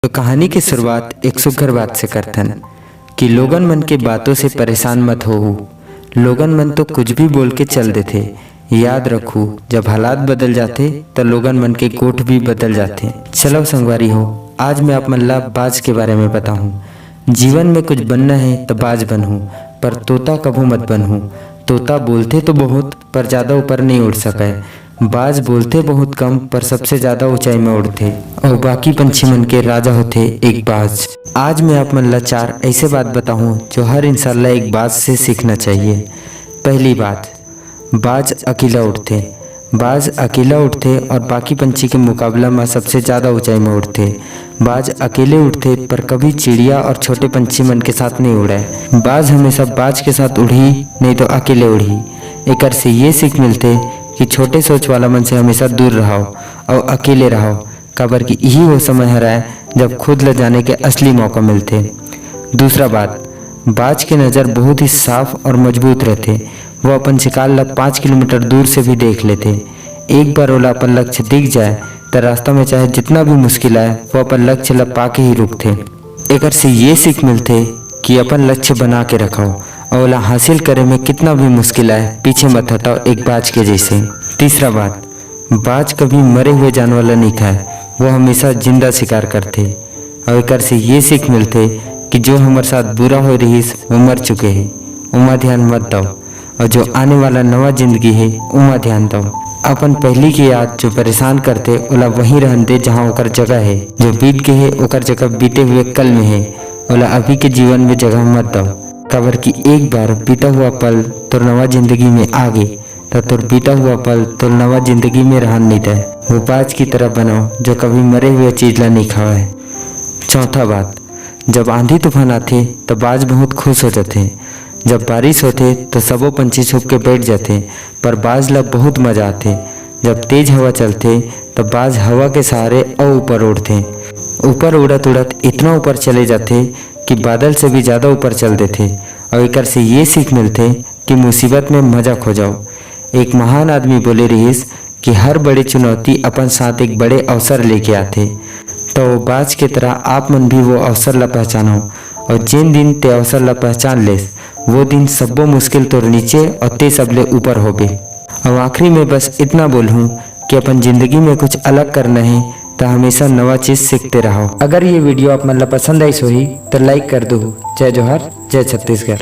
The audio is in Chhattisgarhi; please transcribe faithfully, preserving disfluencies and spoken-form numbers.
तो कहानी के शुरुआत एक सुघर बात से करथन कि लोगन मन के बातों से परेशान मत होहू। लोगन मन तो कुछ भी बोल के चल देथे। याद रखू, जब हालात बदल जाथे, त लोगन मन के गोठ भी बदल जाथे। चलो संगवारी हो, आज मैं आप मन ला बाज के बारे में बताहूँ। जीवन में कुछ बनना है, त बाज बनहू, पर तोता कभू मत बनहू। तोता बोलथे तो बहुत, पर ज्यादा ऊपर नहीं उड़ सकय। बाज बोलथे बहुत कम, पर सबसे ज्यादा ऊंचाई में उड़थे और बाकी पंछी मन के राजा होथे एक बाज। आज मैं आप मन ला चार ऐसे बात बताहूँ, जो हर इंसान ला एक बाज से सीखना चाहिए। पहली बात, बाज अकेला उड़थे। बाज अकेला उठथे और बाकी पंछी के मुकाबला म सबसे ज्यादा ऊंचाई म उठथे। बाज अकेले उठथे, पर कभी चिड़िया और छोटे पंछी मन के साथ नहीं उड़े। बाज हमेशा बाज के साथ उड़ही, नहीं तो अकेले उड़ही। एकर से ये सीख मिलथे कि छोटे सोच वाला मन से हमेशा दूर रहव और अकेले रहव, काबर कि इही वो समय हरय जब खुद ल जाने के असली मौका मिलथे। दूसरा बात, बाज के नज़र बहुत ही साफ और मजबूत रहथे। वो अपन शिकार ल पाँच किलोमीटर दूर से भी देख लेथे। एक बार ओला अपन लक्ष्य दिख जाए, त रास्ता में चाहे जितना भी मुश्किल आए, वो अपन लक्ष्य ल पाके ही रुकथे। एकर से ये सीख मिलथे कि अपन लक्ष्य बना के रखव और ओला हासिल करे में कितना भी मुश्किल आए, पीछे मत हटव, एक बाज के जैसे। तीसरा बात, बाज कभी मरे हुए जानवर ल नहीं खाए, वो हमेशा जिंदा शिकार करथे। और एकर से ये सीख मिलथे कि जो हमर साथ बुरा हो रहिस, वो मर चुके हे, ओमा ध्यान मत दव, और जो आने वाला नवा जिंदगी हे, ओमा ध्यान दव। अपन पहली के याद जो परेशान करथे, ओला वहीं रहन दे, जहाँ ओकर जगह हे। जो बीत गे हे, ओकर जगह बीते हुए कल में हे, ओला अभी के जीवन में जगह मत दव, काबर कि एक बार बीता हुआ पल तोर नवा जिंदगी में आ गे, त तोर बीता हुआ पल तोर नवा जिंदगी में रहन नहीं दे। वो बाज की तरह बनव, जो कभी मरे हुए चीज ला नहीं खावे। चौथा बात, जब आंधी तूफान आथे, त बाज बहुत खुश हो जाथे। जब बारिश होथे, त सबो पंछी छुप के बैठ जाथे, पर बाज ला बहुत मजा आथे। जब तेज हवा चलथे, त बाज हवा के सहारे अउ ऊपर उड़थे। ऊपर उड़त उड़त इतना ऊपर चले जाथे कि बादल से भी ज्यादा ऊपर चल देथे। और एकर से ये सीख मिलथे कि मुसीबत में मजा खोजव। एक महान आदमी बोले रिहिस कि हर बड़े चुनौती अपन साथ एक बड़े अवसर लेके आथे। तो वो बाज के तरह आप मन भी वो अवसर ला पहचानो, और जिन दिन ते अवसर ला पहचान लेस, वो दिन सब्बो मुश्किल तोर नीचे और ते सबले ऊपर होबे। और आखिरी में बस इतना बोलहूँ कि अपन जिंदगी में कुछ अलग करना है, तो हमेशा नवा चीज सीखते रहो। अगर ये वीडियो आप मन ला पसंद आइस होही, तो लाइक कर दो। जय जोहार, जय छत्तीसगढ़।